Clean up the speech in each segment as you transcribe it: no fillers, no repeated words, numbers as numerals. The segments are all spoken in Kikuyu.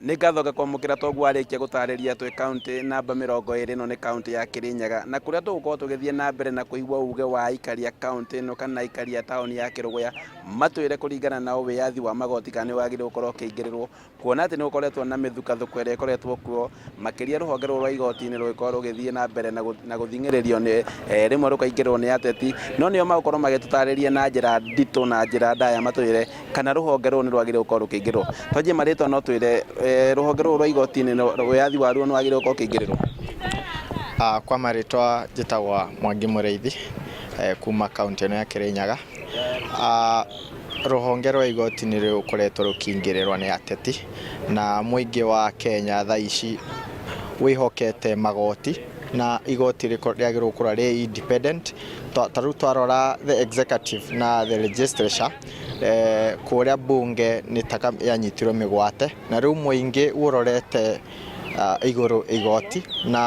Nĩ ngatho ngakwamũkĩra toguo warĩkia gũtarĩria twĩ kaũntĩ namba 20, ĩno nĩ kaũntĩ ya Kĩrĩnyaga, na kũrĩa tũgũkorwo tũgĩthiĩ na mbere na kũigua uge wa aikari a kaũntĩ ĩno kana aikari a taũni ya Kĩrũgũya matwĩre kũringana na wĩyathi wa magoti kana nĩ wagĩrĩirwo gũkorwo ũkĩingĩrĩrwo, kuona atĩ nĩ gũkoretwo na mĩthukathũko ĩrĩa ĩkoretwo kuo makĩria rũhonge rũrũ rwa igoti-inĩ rũgĩkorwo rũgĩthiĩ na mbere na gũthing'ĩrĩrio nĩ rĩmwe rũkaingĩrĩrwo nĩ ateti, no nĩo magũkorwo magĩtũtarĩria na njĩra nditũ na njĩra ndaya matwĩre kana rũhonge rũrũ nĩ rwagĩrĩirwo gũkorwo rũkĩingĩrĩrwo. Twanjie marĩtwa no twĩre rũhonge rũrũ rwa igoti-inĩ wĩyathi waruo nĩ wagĩrĩirwo gũkorwo ũkĩingĩrĩrwo? Kwa marĩtwa njĩtagwo Mwangi Mũrĩithi kuma kaũntĩ ĩno ya Kĩrĩnyaga. Rũhonge rwa igoti nĩ rũkoretwo rũkĩingĩrĩrwo nĩ ateti na mũingĩ wa Kenya thaa ici wĩhokete magoti na igoti rĩagĩrĩirwo gũkorwo rĩ independent. Ta rĩu twarora the executive na the legislature, kũrĩa bunge nĩ ta yanyitirwo mĩgwate na rĩu mũingĩ ũrorete igũrũ igoti, na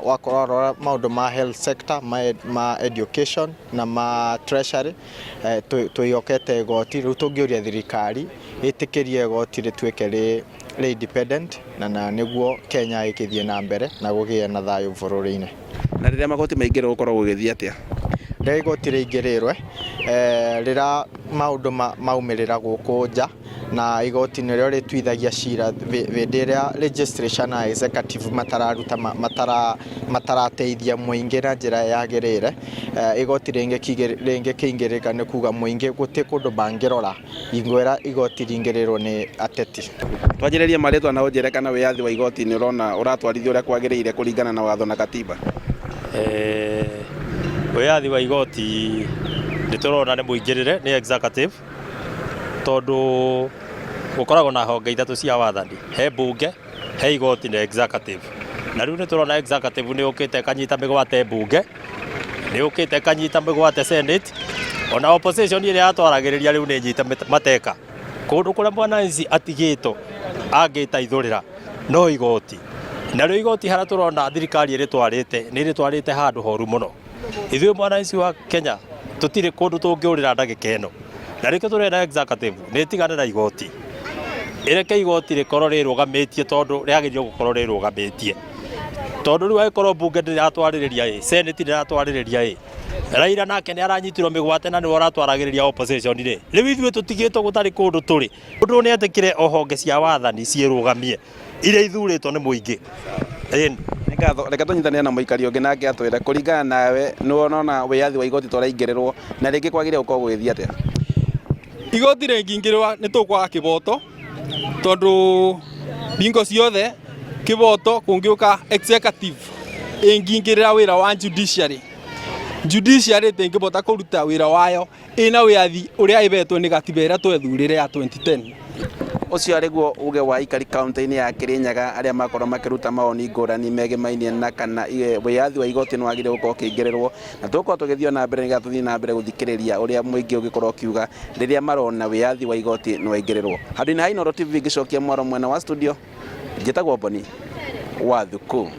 wakorwo warora maũndũ ma health sector, ma education na ma treasury, twĩhokete igoti. Rĩu tũngĩũria thirikari ĩtĩkĩrie igoti rĩtuĩke rĩ independent na nĩguo Kenya ĩgĩthiĩ na mbere na gũgĩe na thayũ bũrũri-inĩ. Na rĩrĩa magoti maingĩrĩrwo gũkoragwo gũgĩthiĩ atĩa? Rĩrĩa igoti rĩingĩrĩrwe, rĩrĩa maũndũ maumĩrĩra gũkũ nja, na igoti nĩrĩo rĩtuithagia cira hĩndĩ ĩrĩa legislature na executive matararuta matarateithia mũingĩ na njĩra yagĩrĩire. Igoti rĩngĩkĩingĩrĩka nĩ kuga mũingĩ gũtirĩ kũndũ mangĩrora hingo ĩrĩa igoti rĩingĩrĩirwo nĩ ateti. Twanjĩrĩrie marĩtwa na ũnjĩre kana wĩyathi wa igoti nĩ ũrona ũratwarithio ũrĩa kwagĩrĩire kũringana na watho na katiba. Wĩyathi wa igoti nĩ tũrona nĩ mũingĩrĩre nĩ executive, tondũ gũkoragwo na honge ithatũ cia wathani, he mbunge, he igoti na executive. Na rĩu nĩ tũrona executive nĩ yũkĩte ĩkanyita mĩgwate mbunge, nĩ yũkĩte ĩkanyita mĩgwate senate, ona opposition ĩrĩa yatwaragĩrĩria rĩu nĩ nyite mateka. Kũndũ kũrĩa mwananchi atigĩtwo angĩteithũrĩra no igoti. Narĩo igoti harĩa tũrona thirikari ĩrĩtwarĩte, nĩ ĩrĩtwarĩte handũ horu mũno. Ithuĩ mwananchi wa Kenya tũtirĩ kũndũ tũngĩũrĩra ndagĩka ĩno. Na nĩkĩo tũrenda executive nĩ ĩtigane na igoti. Ĩreke igoti rĩkorwo rĩrũgamĩtie tondũ rĩagĩrĩirwo gũkorwo rĩrũgamĩtie. Tondũ rĩu angĩkorwo mbunge ndĩratwarĩrĩria ĩ, senate ndĩratwarĩrĩria ĩ, Raila nake nĩ aranyitirwo mĩgwate na nĩwe ũratwaragĩrĩria opposition rĩ, rĩu ithuĩ tũtigĩtwo gũtarĩ kũndũ tũrĩ. Ũndũ nĩ etĩkĩre o honge cia wathani ciĩrũgamie iria ithurĩtwo nĩ mũingĩ. Ĩni. Nĩ ngatho, reke tũnyitanĩre na mũikari ũngĩ nake atwĩre kũringana nawe nĩ ũrona wĩyathi wa igoti tũraingĩrĩrwo na rĩngĩ kwagĩrĩire gũkorwo gũgĩthiĩ atĩa? Igoti rĩngĩingĩrĩrwo nĩ tũkwaga kĩboto tondũ hingo ciothe kĩboto kũngĩũka executive ĩngĩingĩrĩra wĩra wa judiciary, judiciary ndĩngĩbota kũruta wĩra wayo ĩna wĩyathi ũrĩa ĩbetwo nĩ gatiba ĩrĩa twethurire ya 2010. Ũcio arĩ guo uge wa aikari kaunti-inĩ ya Kirinyaga arĩa makorwo makĩruta mawoni ngũrani megemainie na kana wĩyathi wa igoti nĩ wagĩrĩirwo gũkorwo ũkĩingĩrĩrwo, na tũgũkorwo tũgĩthiĩ o na mbere nĩgetha tũthiĩ na mbere gũthikĩrĩria ũrĩa mũingĩ ũngĩkorwo ũkiuga rĩrĩa marona wĩyathi wa igoti nĩ waingĩrĩrwo. Handũ-inĩ ha Inooro TV ngĩcokia mwaro mwena wa studio, njĩtagwo Boni wa Thuku.